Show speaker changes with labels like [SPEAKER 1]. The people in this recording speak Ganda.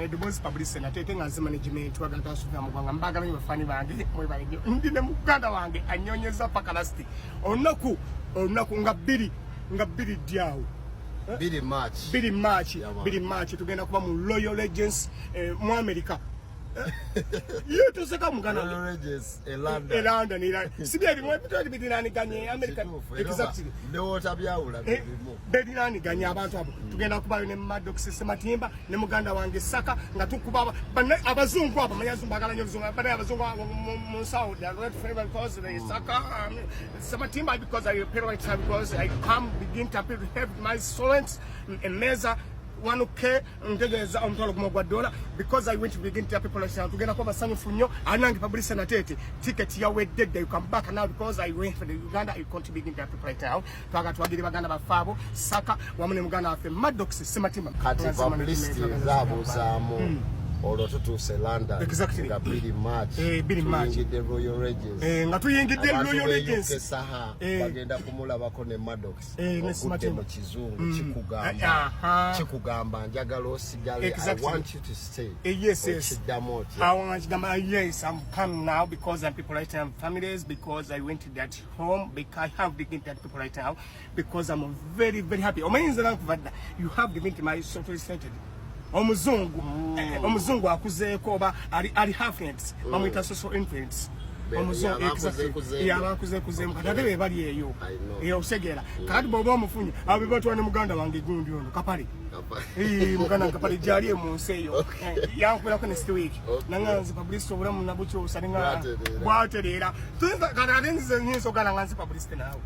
[SPEAKER 1] Eddoboozi Publicity Nateete nga nze management wa Gagasuka mu ggwanga. Mbagala nnyo bafaani bange, mwebale nnyo. Ndi ne muganda wange annyonyeza pakalasiti olunaku nga 2 ddi awo?
[SPEAKER 2] 2 March.
[SPEAKER 1] 2 March.
[SPEAKER 2] Yeah, man.
[SPEAKER 1] 2 March tugenda kuba mu Royal Regency mu America. Ye toseka, muganda wange.
[SPEAKER 2] Royal Regency e London.
[SPEAKER 1] E London era si bye bimu ebitwali birinaniganye America?
[SPEAKER 2] Kituufu, era ndowooza byawula bimu.
[SPEAKER 1] Berinaniganye abantu abo. Tugenda kubayo ne Maddox Sematimba ne muganda wange Saka nga tukuba abazungu abo. Manyi abazungu bagala nnyo oluzungu. Bane abazungu abo mu nsawo, they are not favorite because they Saka, Sematimba, because I parents, because I come begin to help my students emmeeza 1K, ntegeeza 10,000 gwa dola, because I went to begin to people like tugenda kuba basanyufu nnyo. Anange Publicity Nateete, ticket yawedde dda. You come back now because I went for the Uganda, I can't begin to people right now. Twagala twagire baganda baffe abo, Saka wamu ne muganda waffe Maddox Sematimba.
[SPEAKER 2] Kati Publicity ezaabuuzaamu, olwo tutuuse London nga 2 March.
[SPEAKER 1] 2 March.
[SPEAKER 2] Tuyingidde Royal Regency.
[SPEAKER 1] Nga tuyingidde
[SPEAKER 2] Abantu
[SPEAKER 1] Royal
[SPEAKER 2] b'e
[SPEAKER 1] Regency.
[SPEAKER 2] UK saha bagenda kumulabako ne Maddox.
[SPEAKER 1] Ne
[SPEAKER 2] Okudde
[SPEAKER 1] Sematimba.
[SPEAKER 2] mu kizungu kikugamba kikugamba njagala osigale. I want you to stay.
[SPEAKER 1] Yes.
[SPEAKER 2] Okiddamu otya?
[SPEAKER 1] I want to come, yes, I'm come now because I'm people right now, families, because I went to that home, because I have dignity that people right now, because I'm very, very happy. Omanyi nze nakuva dda, you have dignity, my social centered. Omuzungu akuzeeko oba ali affluent, bamuyita social influence. Omuzungu,
[SPEAKER 2] yaba
[SPEAKER 1] exactly.
[SPEAKER 2] akuzeekuzeemu.
[SPEAKER 1] Yaba akuzeekuzeemu. Kati ate be bali eyo.
[SPEAKER 2] I know.
[SPEAKER 1] Osegeera. Kakati bw'oba omufunye, abo be batwala ne muganda wange gundi ono, Kapale. Muganda Kapale gyali mu nsi eyo. Yankubirako next week. Nanganze Publicity, obulamu nabukyusa ninga
[SPEAKER 2] Bwatereera.
[SPEAKER 1] bwatereera. Kati ate nzize nyinza ogala nga nzi Publicity naawe.